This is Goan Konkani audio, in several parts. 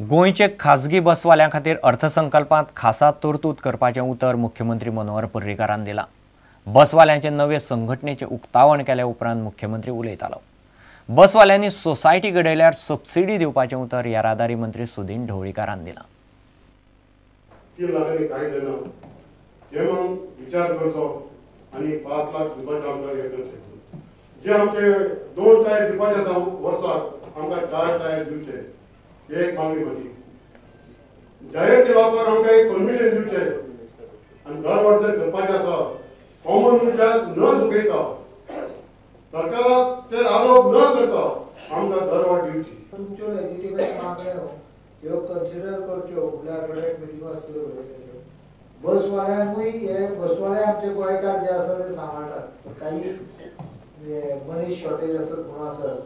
गोंयचे खाजगी बसवाल्यां खातीर अर्थसंकल्पांत खासा तरतूद करपाचें उतर मुख्यमंत्री मनोहर पर्रीकारान दिलां. बसवाल्यांचे नवे संघटनेचें उक्तावण केल्या उपरांत मुख्यमंत्री उलयतालो. बसवाल्यांनी सोसायटी घडयल्यार सबसिडी दिवपाचें उतर येरादारी मंत्री सुदिन ढवळीकारान दिलां. 3 लाखांनी काय देना जेमान विचार करचो आनी 5 लाख दिवपाचें आमकां हें करचें. जे आमचे 2 टायर दिवपाचे आसा वर्साक आमकां 4 टायर दिवचे, हे एक मागणी म्हजी. जाहीर ते लावपाक आमकां एक परमिशन दिवचें आनी दरवाड जर करपाचें आसा कॉमन मनशाक न दुखयता, सरकाराचेर आरोप न करता आमकां दरवाड दिवची. तुमच्यो लेजिटिमेट मागण्यो ह्यो कन्सिडर करच्यो फुडल्या आठवड्याक मिटिंगो आसतल्यो पळय. बसवाल्यांकूय हे बसवाले आमचे गोंयकार जे आसा ते सांबाळटात, पण काही मनीस शॉर्टेज आसत म्हणून आसत,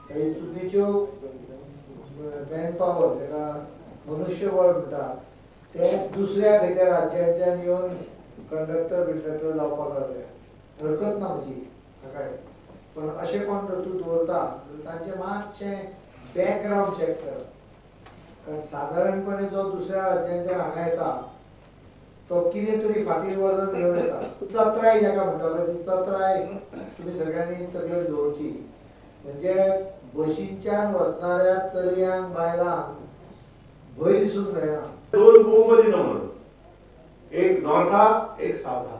काही चुकीच्यो मॅन पावर ताका मनुष्यबळ म्हणटा ते दुसऱ्या खंयच्या राज्यांच्यान येवन कंडक्टर बिंडक्टर जावपाक लागले. हरकत ना म्हजी सकाळी, पण अशें कोण जर तूं दवरता जाल्यार तांचें मातशें बॅकग्रावंड चॅक करप. कारण सादारणपणे जो दुसऱ्या राज्यांच्यान हांगा येता तो कितें तरी फाटीर वजन घेवन येता. चत्राय जाका म्हणटा पळय ती चत्राय तुमी सगळ्यांनी तकलेर दवरची. म्हणजे बशींच्यान वचणाऱ्या चलयांक बायलांक भंय दिसूंक जायना. 2 पंप दिना म्हणून, एक नॉर्था एक सावथा.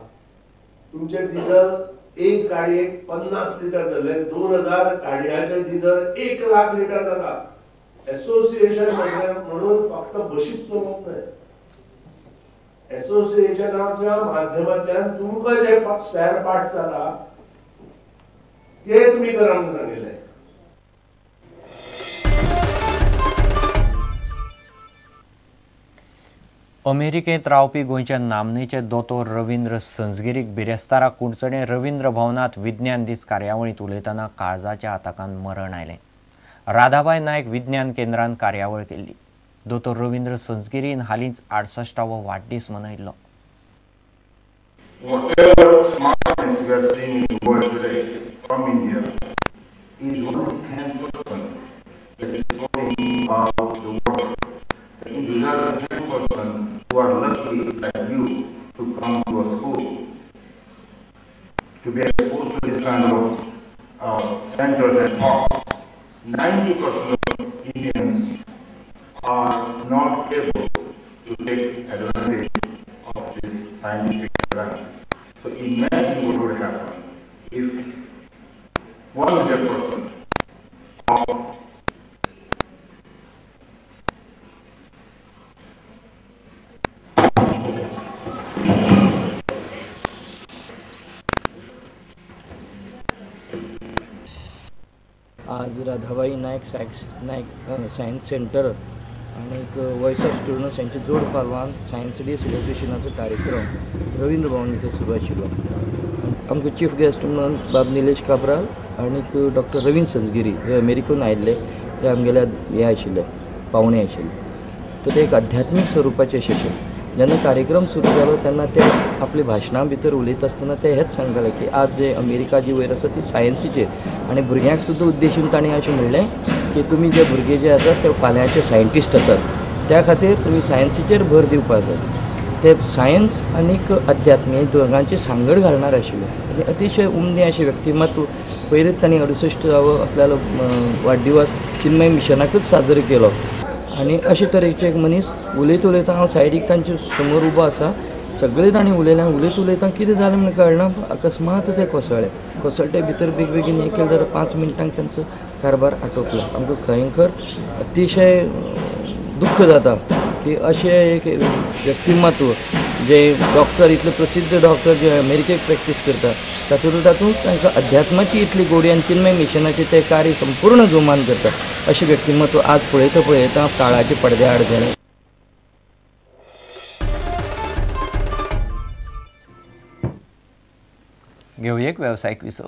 तुमचे डिझल एक गाडयेक 50 लिटर जाल्ले, 2000 गाडयांचे डिझल 1 लाख लिटर जाता. एसोसिएशन म्हणून फक्त बशीच चलोवप न्हय, एसोसिएशनाच्या माध्यमांतल्यान तुमकां जे स्पेअर पार्ट्स जाता ते तुमी करा म्हणून सांगिल्लें. अमेरिकेंत रावपी गोंयच्या नामनेचे दोतोर रवींद्र संजगिरीक बिरेस्तारा कुडचडें रवींद्र भवनांत विज्ञान दीस कार्यावळींत उलयतना काळजाच्या आताकान मरण आयलें. राधाबाय नायक विज्ञान केंद्रान कार्यावळ केल्ली. दोतोर रवींद्र संजगिरीन हालींच 68वो वाडदीस मनयल्लो. Who are lucky like you to come to a school, to be exposed to this kind of centers and talks. 90% of Indians are not able to take advantage of this scientific advance. So imagine what would happen if 100% of आज राधाबाई नायक सायन्स सेंटर आनीक वॉयस ऑफ स्टुडंट्स हांच्या जोड पालवान सायन्स डे सेलिब्रेशनाचो कार्यक्रम रवींद्र भवन इथं सुरू आशिल्लो. आमकां चीफ गेस्ट म्हणून बाब निलेश काब्राल आनीक डॉक्टर रवींद्र संजगिरी हे अमेरिकेन आयिल्ले, ते आमगेल्या हे आशिल्ले पावणे आशिल्ले. तर ते एक आध्यात्मीक स्वरुपाचें अशें जेन्ना कार्यक्रम सुरू जालो तेन्ना ते आपल्या भाशणां भितर उलयता आसतना ते हेंच सांगताले की आज जे अमेरिका जी वयर आसा ती सायन्सीचेर आनी भुरग्यांक सुद्दां उद्देशून तांणी अशें म्हणलें की तुमी जे भुरगे जे आसात ते फाल्यांचे सायंटिस्ट आसात, त्या खातीर तुमी सायन्सीचेर भर दिवपाक जाय. ते सायन्स आनीक अध्यात्म हे दोगांची सांगड घालणार आशिल्ले आनी अतिशय उमदें अशें व्यक्तिमत्व. पयलींच तांणी 68वो आपल्यालो वाडदिवस चिन्मय मिशनाकूच साजरो केलो आनी अशे तरेचे एक मनीस उलयत उलयता हांव सायडीक तांचे समोर उबो आसा, सगळे तांणी उलयलें. उलयत उलयता कितें जालें म्हण कळना, अकस्मात ते कोसळ्ळे. कोसळटे भितर बेगीन हे केलें जाल्यार 5 मिनटांक तांचो कारभार आटोपलो. आमकां खंयखर अतिशय दुख्ख जाता की अशें एक व्यक्तिमत्व जे डॉक्टर, इतले प्रसिद्ध डॉक्टर जे अमेरिकेक प्रॅक्टीस करता, तातूंत तातूंत तांकां अध्यात्माची इतली गोडी आनी चिन्मय मिशनाचें तें कार्य संपूर्ण जोमान करता, अशें व्यक्तिमत्व आज पळयता पळयता काळाचे पडद्या आड गेलें. घेवया एक वेवसायीक विसव.